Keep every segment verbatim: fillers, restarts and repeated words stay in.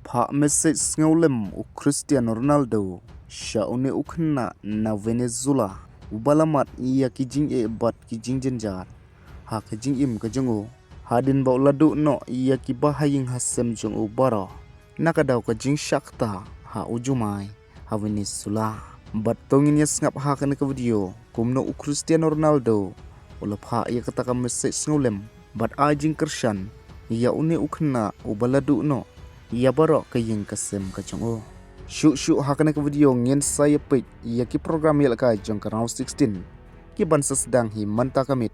phah message sngewlem u Cristiano Ronaldo sha une u khynnah na Venezuela uba la mad ïa ki jingeh bad ki jingjynjar ha ka jingim ka jong u, hadien ba u la duh noh ïa ki bahaïing hasem jong u baroh na ka daw ka jingshah ktah ha u jumai ha Venezuela. Bad to ngin ïa sngap ha kane ka video kumno u Cristiano Ronaldo u la phah ïa kata ka message sngewlem bad ai jingkyrshan ïa une u khynnah uba la duh noh ïa baroh ka ïing ka sem ka jong u. Shuh shuh ha kane ka video ngin sa ïa peit ïa ki program ïalehkai jong ka round sixteen ki ban sa sdang hi mynta ka miet,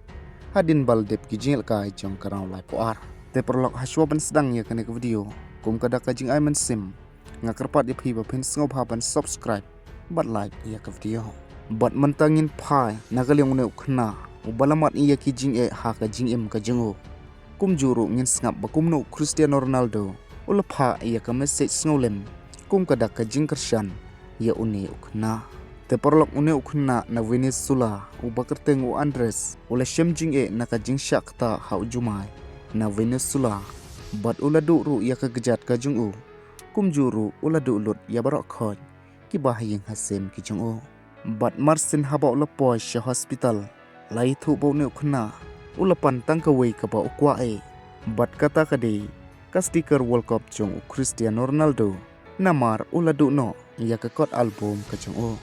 hadien ba la dep ki jingïalehkai jong ka round laiphew ar. Te paralok, hashwa ban sdang ïa kane ka video, kum ka dak ka jingai mynsiem, nga kyrpad ïa phi ba phin sngewbha ban subscribe bad like ïa ka video. Bad mynta ngin phai na ka liang une u khynnah uba la mad ïa ki jingeh ha ka jingim ka jong u. Kumjuh ruh ngin sngap ba kumno u Cristiano Ronaldo u la phah ïa ka message sngewlem kum ka dak ka jingkyrshan ïa une u khynnah. Te paralok, une u khynnah na Venezuela uba kyrteng u Andres u la shem jingeh na ka jingshah ktah ha u jumai na Venezuela bad u la duh ruh ïa ka kjat ka jong u. Kumjuh ruh u la duh lut ïa baroh khoit ki bahaïing hasem ki jong u. Bad marsien haba u la poi sha hospital, la ïathuh ba une u khynnah u la pan tang kawei kaba u kwah eh. Bad kata ka dei ka sticker World Cup jong u Cristiano Ronaldo. Namar u la duh noh ïa ka kot album ka jong u.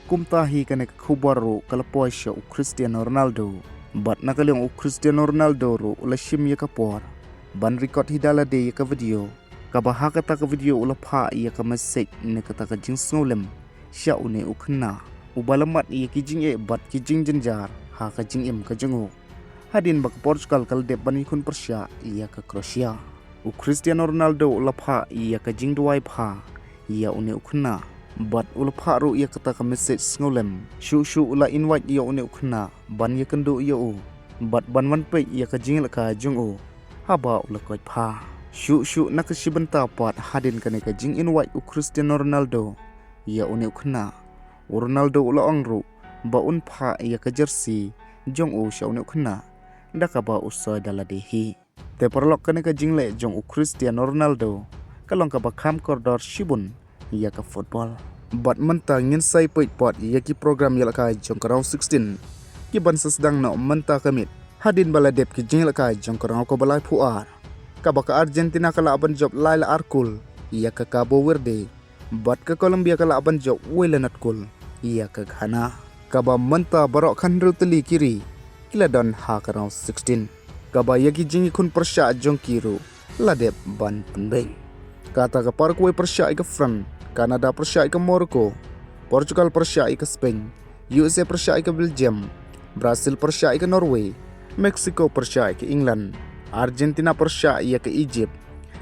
Kumta hi kane ka khubor ruh ka la poi sha u Cristiano Ronaldo. Bad na ka liang u Cristiano Ronaldo ruh u la shim ïa ka por ban record hi da lade ïa ka video, kaba ha kata ka video u la phah ïa ka message ne kata ka jingsngewlem sha une u khynnah uba la mad ïa ki jingeh bad ki jingjynjar ha ka jingim ka jong u, hadien ba ka Portugal ka la dep ban ïakhun pyrshah ïa ka Croatia. U Cristiano Ronaldo u la phah ïa ka jingduwai bha ïa une u khynnah bad u la phah ruh ïa kata ka message sngewlem. Shuh shuh u la invite ïa une u khynnah ban ïakynduh ïa u bad ban wan peit ïa ka jingïalehkai jong u haba u la koit bha. Shuh shuh na ka shi bynta pat hadien kane ka jinginvite u Cristiano Ronaldo ïa une u khynnah, u Ronaldo u la ong ruh ba un phah ïa ka jersey jong u sha une u khynnah da kaba u soi da lade hi. Te paralok, kane ka jingleh jong u Cristiano Ronaldo ka long kaba kham kordor shibun ïa ka football. Bad mynta ngin sa ïa peit pat ïa ki program ïalehkai jong ka round sixteen ki ban sa sdang noh mynta ka miet, hadien ba la dep ki jingïalehkai jong ka round kaba laiphew ar, kaba ka Argentina ka lah ban jop lai la ar kol ïa ka Cabo Verde, bad ka Colombia ka lah ban jop wei la nod kol ïa ka Ghana. Kaba mynta baroh khathynriew tylli ki ri ki la don ha ka round sixteen, kaba ïa ki jingïakhun pyrshah jong ki ruh la dep ban pynbeit. Kata ka Paraguay pyrshah ïa ka France, Canada pyrshah ïa ka Morocco, Portugal pyrshah ïa ka Spain, U S A pyrshah ïa ka Belgium, Brazil pyrshah ïa ka Norway, Mexico pyrshah ïa ka England, Argentina pyrshah ïa ka Egypt,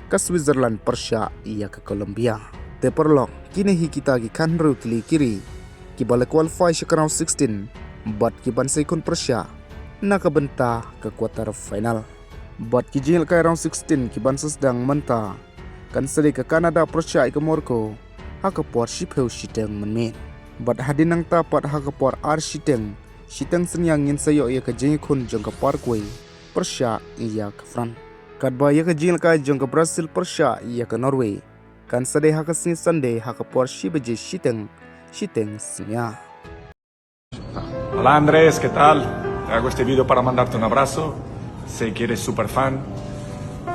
ka Switzerland pyrshah ïa ka Colombia. Te paralok, kine hi kita ki khathynriew tylli ki ri ki ba la qualify sha ka round sixteen bad ki ban sa ïakhun pyrshah na ka bynta ka quarter final. Bad ki jingïalehkai round sixteen ki ban sa sdang mynta kan sa dei ka Canada pyrshah ïa ka Morocco ha ka por shiphew shiteng mynmiet. Bad hadien nangta pat ha ka por ar shiteng, shiteng synñia ngin sa ïoh ïa ka jingïakhun jong ka Paraguay pyrshah ïa ka France. Katba ïa ka jingïalehkai jong ka Brazil pyrshah ïa ka Norway kan sa dei ha ka sngi Sunday ha ka por shi baje shiteng, shiteng synñia. Hola Andrés, ¿qué tal? Te hago este video para mandarte un abrazo. Sé que eres súper fan.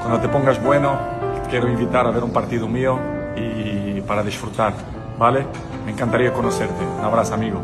Cuando te pongas bueno, te quiero invitar a ver un partido mío y para disfrutar, ¿vale? Me encantaría conocerte. Un abrazo, amigo.